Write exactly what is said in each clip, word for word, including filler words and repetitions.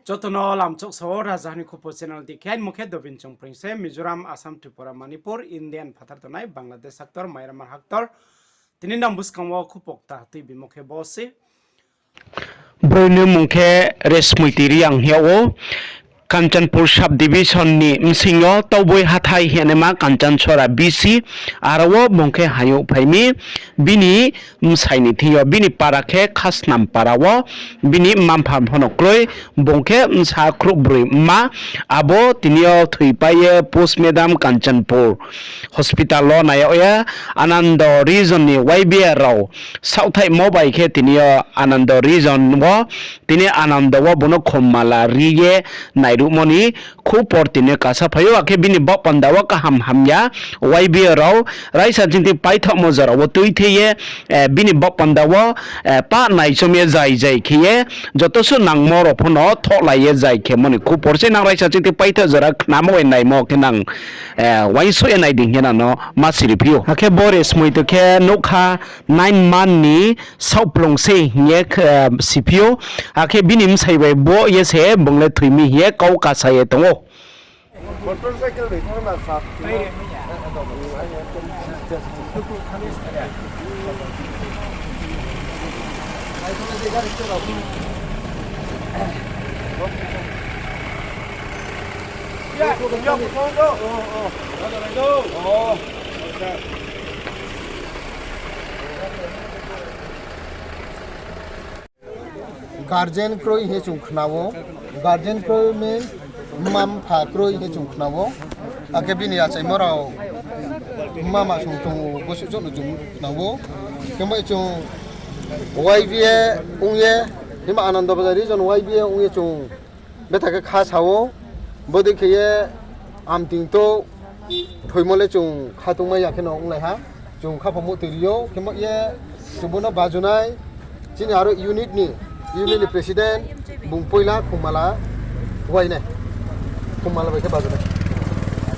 Joto no lamchouh sao, Rajaha ni Khupo channel dei khe, aini mung khe Dobin Chongpreng se, Mizoram, Assam, Tripura, Manipur, India ni phathar tongnai, Bangladesh haktor, Myanmar haktor, tini nang buskang wo khupo kta tuibimo khe bo se. Broi ni mung khe Resmoi Tiriang hing yag ou. Kanchanpur sub division ni bsing yo Tauboi hathai hingnaima Kanchanchora B C, aro wo bung khe hayouh phai mi, bini bsai ni thing yo, bini para khe Khasnam para wo, bini mma-mpha pho no kroi, bung khe bsa khrouhbroi mma, abo tini yo thoipai ye postmortem Kanchanpur hospital wo nai yag ye, Anando region ni Y B A rao saohthaihmo bai khe tini yo Anando region wo, tini Anando wo bung no khummala ri ye nairuhmo ni khupor tini yo kasa phai ou, akhe bini baoh panda wo kaham hamya Y B A rao raisa chingthi paithaohmo jora wo tuithe ye, eh, bini baoh panda wo, eh, pah naichom ye jai jai khe ye, joto suh nangmo rao pho no thohlai ye jai khemo ni khupor se nang raisa chingthi paithaoh jora khnamo bai naimo khe nang, eh, uaingsouh ye nai di hing ye nang no ma siri phi ou. Akhe bo Resmoi to khe nougkha nine month ni saohplung se hing ye, eh, siphi ou. Akhe bini bsai bai bo ye se bung le thoi mi hing ye kau kasa ye tong ou. Guardian kroi hing ye chung khna ou. Guardian kroi means mma-mpha kroi hing ye chung khna ou. Akhe bini achaimo rao mma ma song tong ou, bosuh joto no chung khna ou. Khe bo chung Y B A ong ye, himba Anando Bazar region Y B A ong ye chung betha khe kha sa ou. Bodei khe ye amting to thoimo le chung khatungmai ya khe no onglai ha. Chung khaphang muhtoi ri ou, khe mo ye chung bo no baju nai. Chini aro unit ni, unit ni president, bung poila Khummala wai nai. Khummala bai khe baju nai.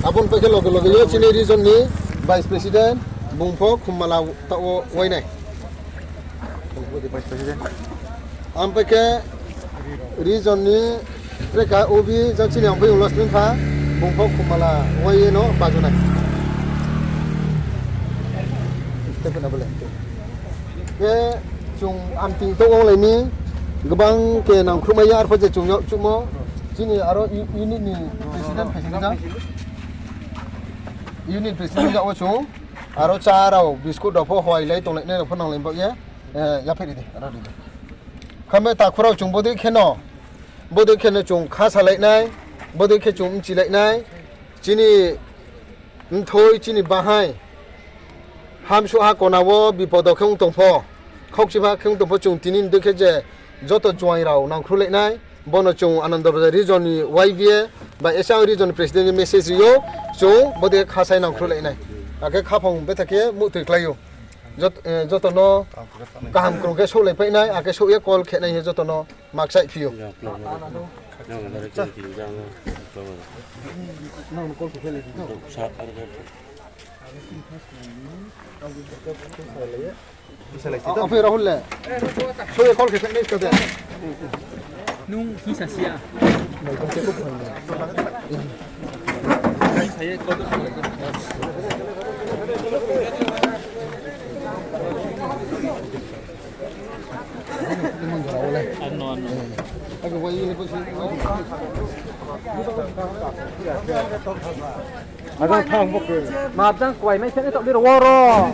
Abo ni pai khe loge loge yo chini region ni vice president, bung pho Khummala taoh wo wai nai. Ang pai khe region ni treka obi jang chini ang pai lasning kha, bung pho Khummala wai ye no baju nai. Khe chung amting to onglai mi, gbang khe nangkhruhmai ya, arpho je chung yag chuhmo, chini aro unit ni president phai si khe jang. Unit president yag wo chung, aro chá rao, biscuit rao pho hoailai tonglai nai rao pho nanglai baoh ye, eh, yaphaih ri di, aro ri di. Khe me takhu rao chung bodei khe no, bodei khe no chung kha salai nai, bodei khe chung bchilai nai, chini mthoi, chini bahai, hamsuh ha kona wo bipodo khe ong tong pho, khaukchima khe ong tong pho, chung tini ni dei khe je joto juaing rao nangkhruhlai nai, bo no chung Anando Bazar region ni Y B A bai S A region ni president ni message ri ou, chung bodei khe kha sai nangkhruhlai nai. Akhe khaphang betha khe muhtoi klái ou. Jot-, eh, joto no kaham krung khe souhlai pai nai, akhe souh ye call khe nai hing ye joto no ma kchaih phi ou. Ophai Rahul le. Souh ye call khe nai ska de. Nung hisa sia. Mabjang kuai mai sene tok biro woro.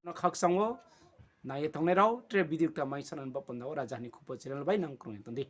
No khakchang wo nai ye tongnai rao, tre video kta mai sanan ba panda wo Raja ni Khupo channel bai nang krung ye tong di.